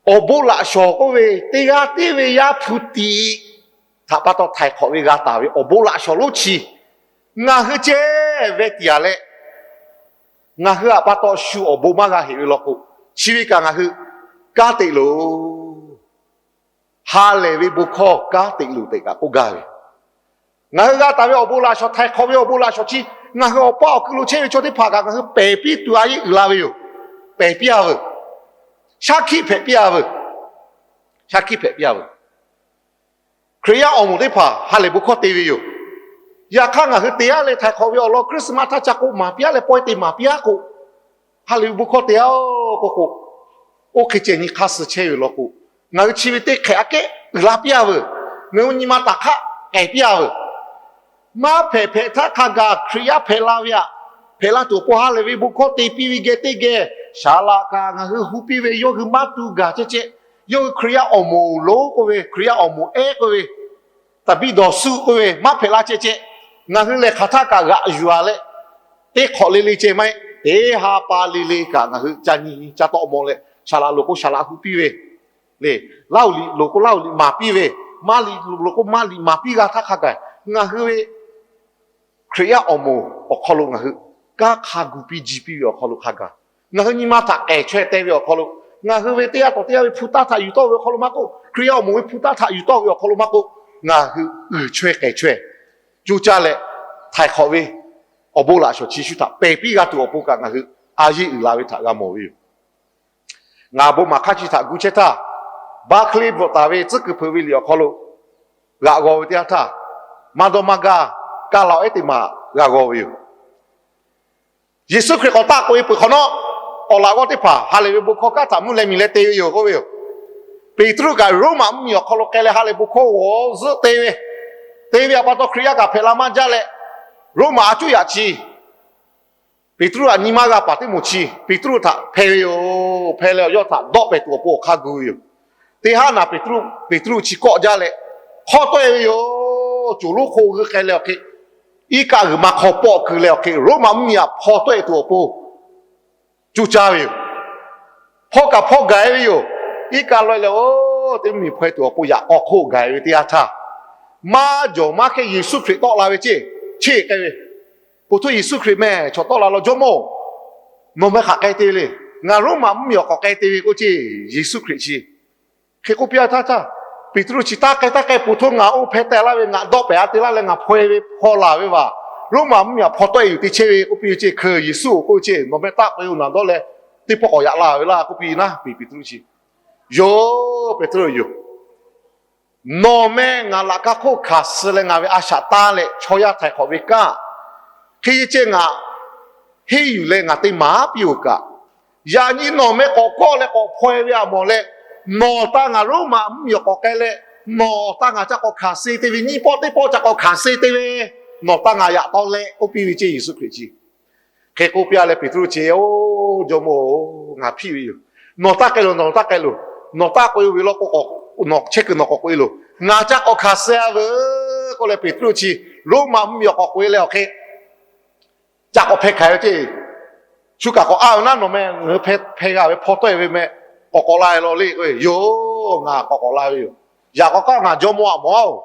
awˬ bon laꞈ shawˍ k'oˆ ve teˇ g'aˇ tiˉ ve Yaˇ hpu tiꞈ htaꞈ pa taw htaiˍ hk'awꞈ ve g'a taˍ ve awˬ bon laꞈ shawˍ lonˉ chi ngaˬ hui ceh ve tiꞈ yaꞈ leh, ngaˬ hui htaꞈ pa taw shu awˬ bon maˇ g'a heꞈ ve law k'o, chi ve kaꞈ ngaˬ hui kanˉ te loˬ. Ha lehˬ ve bon hkawˇ kanˉ te loˬ tehꞈ kaꞈ k'oˆ gaˇ ve, ngaˬ hui g'a taˍ ve awˬ bon laꞈ shawˍ, htaiˍ hk'awꞈ ve awˬ bon laꞈ shawˍ chi ngaˬ hui awˬ paˇ awˬ kui lo chehˇ ve chaw teˇ hpaˍ kaꞈ ngaˬ hui pehˬ piˇ tuˬ a yeˇ uiˍ la ve yoˬ. Pehˬ piˇ-a veuˬ. Shaˉ hkiˆ hpehꞈ piˇ-a veuˬ. Shaˉ hkiˆ hpehꞈ piˇ-a veuˬ. Hkriꞈ yaˇ awˬ moˍ teˇ hpaˍ ha lehˬ bon hkawˇ te ve yoˬ. Yaꞈ hk'aˇ ngaˬ hui te-a leh htaiˍ hk'awꞈ ve awˬ lawn Christmas htaˇ ca k'o maˍ piˇ-a leh pawehˇ te maˍ piˇ-a k'o, ha lehˬ ve bon hkawˇ te-a k'oˆ k'o, oˇ hk'e ceh nyi hk'aˇ suh chehˇ ve law k'o, ngaˬ hui chi ve teˇ hk'ehꞈ aꞈ kehˉ uiˍ la piˇ-a veuˬ. Ngaˬ hui nyi ma taˍ hk'aˇ k'ehˬ piˇ-a veuˬ. Maˇ hpehꞈ hpehꞈ htaˇ hk'a gaˬ Hkriꞈ yaˇ hpehꞈ la ve aꞈ, hpehꞈ la tuˬ awˬ pon ha lehˬ ve bon hkawˇ te piˇ ve geh teˇ geh, saˍ laꞈ kaꞈ ngaˬ hui hu piˇ ve yawˇ hui maˇ tu gaˬ ceh ceh, yawˇ hui Hkriꞈ yaˇ awˬ moˍ lonˉ k'oˆ ve, Hkriꞈ yaˇ awˬ moˍ ehˉ k'oˆ ve, taˍ biˇ dawˬ suh k'oˆ ve maˇ hpehꞈ la ceh ceh, ngaˬ hui lehˬ hk'aˬ htaˇ kaꞈ g'aꞈ yuˬ-a leh, teˇ hk'awꞈ le le ceh maˇ heˆ, teˇ ha pa le le kaꞈ ngaˬ hui ca nyi ca tawˆ mawˬ leh, saˍ laꞈ loˍ k'o saˍ laꞈ hu piˇ ve le, Laˇ huˍ liꞈ loˍ k'o Laˇ huˍ liꞈ maˍ piˇ ve, maˇ liꞈ loˍ k'o maˇ liꞈ maˍ piˇ g'a htaˇ hk'a gaˬ, ngaˬ hui ve Hkriꞈ yaˇ awˬ moˍ awˬ hk'aw lo ngaˬ hui kanˉ hk'a gu piˇ ji piˇ ve awˬ hk'aw lo hk'a gaˬ, ngaˬ hui nyi ma htaꞈ k'ehˬ chaweh te ve awˬ hk'aw lo, ngaˬ hui ve teˇ g'aˇ tawˬ teˇ g'aˇ ve hpu taˇ htaꞈ yuˬ tawˆ ve awˬ hk'aw lo maˇ k'oˆ, Hkriꞈ yaˇ awˬ moˍ ve hpu taˇ htaꞈ yuˬ tawˆ ve awˬ hk'aw lo maˇ k'oˆ, ngaˬ hui uiˍ chaweh k'ehˬ chaweh coˇ caˇ leh, htaiˍ hk'awꞈ ve awˬ bon laꞈ shawˍ chi shu htaꞈ pehˬ piˇ g'a tuˬ awˬ pon kaꞈ ngaˬ hui a yeˇ uiˍ la ve htaꞈ g'a mawˬ ve yoˬ. Ngaˬ bon maˍ hk'aˇ chi htaꞈ gu chehˇ htaˇ, Barclay bvuhꞈ taˍ ve tcuhˉ kuiˬ hpeuꞈ ve liꞈ awˬ hk'aw lo g'aꞈ g'aw ve teˇ yanˇ htaˇ, maˇ dawˇ maˇ gaˇ, kaˇ laꞈ-oˬ ehˉ teˇ maˬ g'a g'aw ve yoˬ. Yeˍsuˆ Hkriꞈ k'awꞈ taˆ k'oꞈ e peuˬ hk'awꞈ nawˉ, awˬ laꞈ g'awˇ teˇ hpaˍ ha lehˬ ve bon hkawˇ kanˉ htaꞈ mvuhˇ leh miˬ leh te ve yoˬ k'oˆ ve yoˬ. Peˍtruˆ kaꞈ Roˉmaꞈ mvuhˇmiˬ awˬ hk'aw lo k'ai leh ha lehˬ bon hkawˇ g'awˬ zuhˆ te ve, te ve pa taw Hkriꞈ yaˇ kaꞈ hpehꞈ la maˇ jaˇ leh, Roˉmaꞈ a cuˉ yaꞈ chi Peˍtruˆ htaꞈ nyi ma g'a paˍ teˇ moˍ chi Peˍtruˆ htaꞈ hpeh ve yoˬ. Hpeh leh awˬ yawˇ htaꞈ dawˆ pehˍ tuˬ awˬ pon awˬ hk'aˇ gu ve yoˬ. Teˇ haˉ naˬ Peˍtruˆ, Peˍtruˆ chi kawˆ jaˇ leh hk'aw tawˆ e ve yoˬ. Coˬ lonˉ hk'oˆ g'ui k'ai leh awˬ hk'e, iˉ kaˆ g'uiˬ ma hk'aw pawˆ keu leh awˬ hk'e Roˉmaꞈ mvuhˇmiˬ htaꞈ hpaw tawˆ e tuˬ awˬ pon cuˇ caˇ ve yoˬ. Hpawˇ kaꞈ hpawˇ gaˬ e ve yoˬ. Iˉ kaˆ laweh leh oˬ teˇ mvuhˇmiˬ hpaw e tuˬ awˬ pon yaꞈ k'aw hk'oˆ gaˬ e ve teˇ yanˇ htaˇ, maˇ jawˬ maˇ hkehˇ Yeˍsuˆ Hkriꞈ tawˆ la ve ceˇ, cheˇ k'ai ve, Poˬ htoˇ Yeˍsuˆ Hkriꞈ meh, chaw tawˆ la law, Jawˇmawˇ-oˬ, nawˬ meh hk'aˬ k'ai te ve le. Ngaˬ Roˉmaꞈ mvuhˇmiˬ awˬ k'awꞈ k'ai te ve k'oˆ ceˇ. Yeˍsuˆ Hkriꞈ chi hk'e k'oˆ piˇ a htaˇ htaˇ, Peˍtruˆ chi taˇ k'ai taˇ k'ai, Poˬ htoˇ ngaˬ oˇ hpeh teh laˇ ve, ngaˬ dawˆ pehˍ a te laˇ leh ngaˬ hpaw e ve hpaw laˬ ve vaˬ. Roˉmaꞈ mvuhˇmiˬ htaꞈ hpaw tawˆ e yuˬ te chehˇ ve k'oˆ piˇ ve ceˇ. Hkui Yeˍsuˆ-oˬ k'oˆ ve ceˇ, nawˬ meh taˆ k'oꞈ e-oˬ, naˬ dawˇ leh teˇ pawˆ k'awꞈ yaꞈ la ve laˇ k'oˆ piˇ naˉ, Peˍtruˆ chi, Yoˬ, Peˍtruˆ yoˬ. Nawˬ meh ngaˬ laꞈ ka hk'oˆ hkanˍ suh leh ngaˬ ve a shaꞈ tanˇ leh chaw yaˇ htaiˍ hk'awꞈ ve kanˉ hk'e ceˇ ngaˬ henˇ yuˬ leh ngaˬ te maˍ piˇ-oˬ kaꞈ, yaꞈ nyi nawˬ meh k'awꞈ kawˆ leh k'awꞈ hpaw e ve a mawˬ leh, nawˬ taˇ ngaˬ Roˉmaꞈ mvuhˇmiˬ awˬ k'awꞈ k'ai leh, nawˬ taˇ ngaˬ ca k'awꞈ hkanˍ suh te ve, nyiˇ pawˆ teˇ pawˆ ca k'awꞈ hkanˍ suh te ve, nawˬ taˇ ngaˬ yaꞈ taw leh k'oˆ piˇ ve ceˇ Yeˍsuˆ Hkriꞈ chi. Hk'e k'oˆ piˇ a leh Peˍtruˆ chi, Oˬ, Jawˇmawˇ-oˬ, ngaˬ hpiˆ ve yoˬ. Nawˬ taˇ k'ai loˬ, nawˬ taˇ k'ai loˬ. Nawˬ taˇ k'oꞈ e ve law k'o, nawˬ chehˇ kuiˬ nawˬ k'awꞈ k'oꞈ e loˬ. Ngaˬ ca k'awꞈ hkanˍ suh a veuˬ k'oˆ leh Peˍtruˆ chi Roˉmaꞈ mvuhˇmiˬ awˬ k'awꞈ k'oꞈ e leh awˬ hk'e ca k'awꞈ hpeh hkanˍ ve ceˇ. Shu kaꞈ k'awꞈ a ve naˉ, nawˬ meh ngaˬ hui hpeh g'a ve hpaw tawˆ e ve meh k'awꞈ k'awꞈ la e law le k'o, Yoˬ, ngaˬ k'awꞈ k'awꞈ la ve yoˬ. Yaꞈ k'aw k'aˉ ngaˬ Jawˇmawˇ aꞈ mawˬ-oˬ.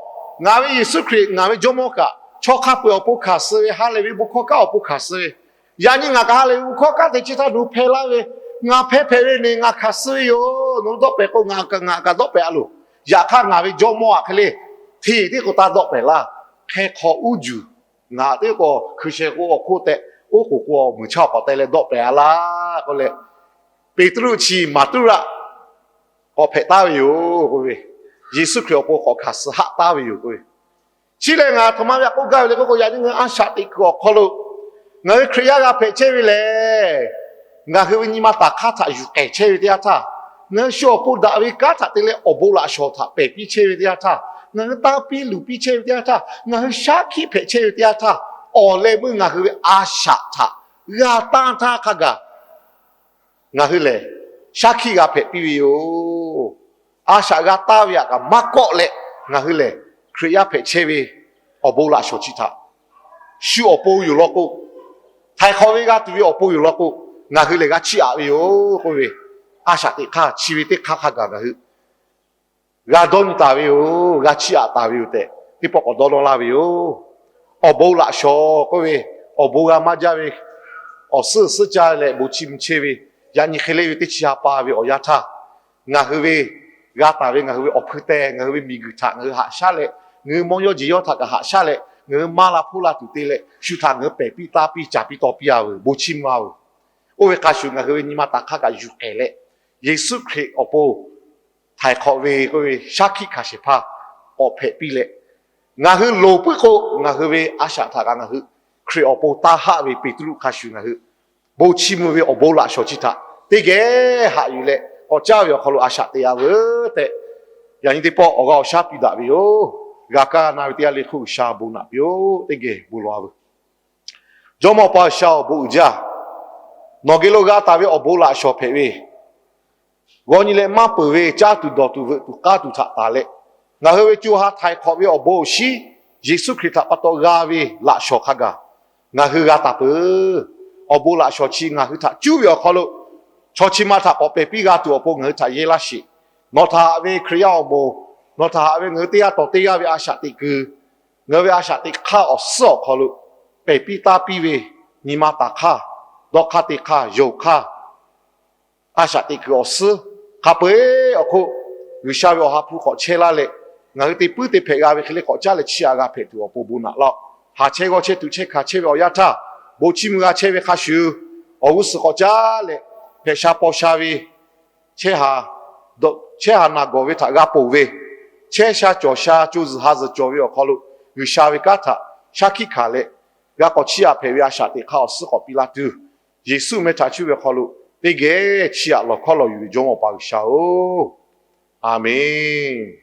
Ngaˬ ve Yeˍsuˆ Hkriꞈ ngaˬ ve Jawˇmawˇ kaꞈ chaw hk'a peu-eˬ awˬ pon hkanˍ suh ve, ha lehˬ ve bon hkawˇ kanˉ awˬ pon hkanˍ suh ve, yaꞈ nyi ngaˬ kaꞈ ha lehˬ ve bon hkawˇ kanˉ te chi htaˇ nawˬ hui hpeh laˇ ve, ngaˬ hpeh hpehꞈ ve ne ngaˬ hkanˍ suh ve yoˬ. Nawˬ hui dawˆ pehˍ k'o ngaˬ kaꞈ dawˆ pehˍ a loˬ. Yaꞈ hk'aˇ ngaˬ ve Jawˇmawˇ aꞈ hk'e le, hteˇ teˇ k'o taˇ dawˆ pehˍ laˇ. Hk'e hk'aw uˉ juˬ ngaˬ teˇ k'o hkui sheh k'o awˬ hk'oˆ tehꞈ, oˉ k'oˍ k'o awˬ muiˬ chaˇ awˬ k'awꞈ te leh dawˆ pehˍ a laˇ k'oˆ leh, Peˍtruˆ chi maˍ tuˉ raˆ k'awꞈ hpehꞈ taˉ ve yoˬ k'oˆ ve, Yeˍsuˆ Hkriꞈ awˬ pon k'awꞈ hkanˍ suh haˆ taˉ ve yoˬ k'oˆ ve. Chi lehˬ ngaˬ htoꞈ ma ve a k'oˆ gaˇ ve le k'oˆ k'o, yaꞈ nyi ngaˬ hui a shaꞈ teꞈ kuiˬ awˬ hk'aw lo ngaˬ hui Hkriꞈ yaˇ g'a hpehꞈ chehˇ ve lehˬ, ngaˬ hui ve nyi ma taˍ hk'aˇ htaꞈ yuˬ k'ehˬ chehˇ ve teˇ yanˇ htaˇ, ngaˬ hui shu awˬ pon daꞈ ve kanˉ htaꞈ te leh awˬ bon laꞈ shawnˍ htaꞈ pehˬ piˇ chehˇ ve teˇ yanˇ htaˇ, ngaˬ hui tanˇ piˇ luˬ piˇ chehˇ ve teˇ yanˇ htaˇ, ngaˬ hui shaˉ hkiˆ hpehꞈ chehˇ ve teˇ yanˇ htaˇ, awˬ leh meuˇ ngaˬ hui ve a shaꞈ htaꞈ g'a tanˇ htaˇ hk'a gaˬ ngaˬ hui lehˬ shaˉ hkiˆ g'a hpehꞈ piˇ ve yoˬ. A shaꞈ g'a taˇ ve htaꞈ kaꞈ maˇ kawˆ leh, ngaˬ hui lehˬ Hkriꞈ yaˇ hpehꞈ chehˇ ve awˬ bon laꞈ shawnˍ chi htaꞈ shu awˬ pon yoˬ law k'o, htaiˍ hk'awꞈ ve g'a tuˬ ve awˬ pon yoˬ law k'o, ngaˬ hui lehˬ g'a chiˇ aꞈ ve yoˬ k'oˆ ve, a shaꞈ teꞈ hk'aˇ chi ve teˇ hk'aˇ hk'a gaˬ ngaˬ hui g'a dawˇ nyi taˍ ve yoˬ, g'a chiˇ aꞈ taˍ ve yoˬ tehꞈ teˇ pawˆ k'awꞈ dawˇ nawˇ laˇ ve yoˬ. Awˬ bon laꞈ shawnˍ k'oˆ ve, awˬ bon g'a maˇ jaˇ ve, awˬ suhˉ suhˉ caˇ leh bon chiˇ mvuh chehˇ ve, yaꞈ nyi hk'e le ve teˇ chi ha pa ve awˬ yanˇ htaˇ, ngaˬ hui ve g'a taˍ ve ngaˬ hui ve awˬ hpui teh, ngaˬ hui ve miˬguiˬ htaꞈ ngaˬ hui haꞈ shaˉ leh, ngaˬ hui mawˇ yawˇ jeˬ yawˇ htaꞈ kaꞈ haꞈ shaˉ leh, ngaˬ hui maˇ la hpoˇ la tuˬ te leh shu htaꞈ ngaˬ hui pehˬ piˇ taˇ piˇ caˍ piˇ taw piˇ a veuˬ, bon chiˇ mvuh a veuˬ. Oˇ ve hk'a shuˍ ngaˬ hui ve nyi ma taˍ hk'aˇ kaꞈ yuˬ k'ehˬ leh, Yeˍsuˆ Hkriꞈ awˬ pon htaiˍ hk'awꞈ ve k'oˆ ve shaˉ hkiˆ hkanˍ shehˍ hpaˇ k'awꞈ hpehꞈ piˇ leh, ngaˬ hui loˍ puiˉ k'o ngaˬ hui ve a shaꞈ htaꞈ kaꞈ ngaˬ hui Hkriꞈ awˬ pon taˇ haˆ ve Peˍtruˆ hk'a shuˍ ngaˬ hui bon chiˇ mvuh ve awˬ bon laꞈ shawnˍ chi htaꞈ teˇ geh haꞈ yuˬ leh k'awꞈ caˇ ve awˬ hk'aw lo a shaꞈ teꞈ a veuˬ tehꞈ, yaꞈ nyi teˇ pawˆ awˬ g'aˇ awˬ shaˉ piˇ daꞈ ve yoˬ. G'a kaˇ na ve teˇ g'aˇ le hk'oˆ G'uiˬsha bon naꞈ piˇ-oˆ. Teˇ geh bon lawˬ a veuˬ. Jawˇmawˇ Awˬ pa G'uiˬsha awˬ bon uiˍ jaˇ, nawˬ geh lo g'a taˍ ve awˬ bon laꞈ shawnˍ hpehꞈ ve, g'aw nyi leh maˇ peuˬ ve caˇ tuˬ dawˬ tuˬ veuꞈ tuˬ k'aˇ tuˬ htaꞈ taˍ leh, ngaˬ hui ve co ha htaiˍ hk'awꞈ ve awˬ bon awˬ shinˉ Yeˍsuˆ Hkriꞈ htaꞈ pa taw g'a ve laꞈ shawnˍ hk'a gaˬ ngaˬ hui g'a taˍ peuˬ. Awˬ bon laꞈ shawnˍ chi ngaˬ hui htaꞈ cuˉ ve awˬ hk'aw lo chaw chi ma htaꞈ k'awꞈ pehˬ piˇ g'a tuˬ awˬ pon ngaˬ hui htaꞈ yehˇ laˇ sheˍ. Nawˬ htaꞈ haꞈ ve Hkriꞈ yaˇ awˬ moˍ, nawˬ htaꞈ haꞈ ve ngaˬ hui teˇ g'aˇ tawˍ teˇ g'aˇ ve a shaꞈ teꞈ kuiˬ, ngaˬ hui ve a shaꞈ teꞈ hk'aˇ awˬ suhˉ awˬ hk'aw lo pehˬ piˇ taˇ piˇ ve nyi ma taˍ hk'aˇ, dawˇ hk'aˇ te hk'aˇ, yonˍ hk'aˇ, a shaꞈ teꞈ kuiˬ awˬ suhˉ hk'a peu-eˬ awˬ hk'oˆ G'uiˬsha ve awˬ ha hpu k'awꞈ chehˇ laˇ leh, ngaˬ hui te puiˉ te hpehꞈ g'a ve hk'e le k'awꞈ caˉ leh chiˇ aꞈ g'a hpehꞈ tuˬ awˬ pon bon naꞈ laˇ-oˆ. Haˍ chehˇ g'awˇ chehˇ tuˬ chehˇ hkanˍ chehˇ ve awˬ yanˇ htaˇ, bon chiˇ mvuh g'a chehˇ ve hk'a shuˍ, awˬ g'uˇ suhˍ k'awꞈ caˉ leh hpehꞈ sha paw sha ve chehˇ ha, chehˇ ha naˬ gawˬ ve htaꞈ g'a ponˬ ve, chehˇ sha cawˬ sha co zuhˬ ha zuhˬ cawˬ ve awˬ hk'aw lo G'uiˬsha ve kanˉ htaꞈ shaˉ hkiˆ hkanˍ leh, g'a k'awꞈ chiˇ aꞈ hpehꞈ ve a shaꞈ teꞈ hk'aˇ awˬ suhˉ k'awꞈ piˇ laˇ tuˬ, Yeˍsuˆ meh htaꞈ chiˇ ve hk'aw lo teˇ geh chiˇ aꞈ lawˬ hkawˉ lawˬ yuˬ ve Jawˇmawˇ Awˬ pa G'uiˬsha-oˬ, A menˬ.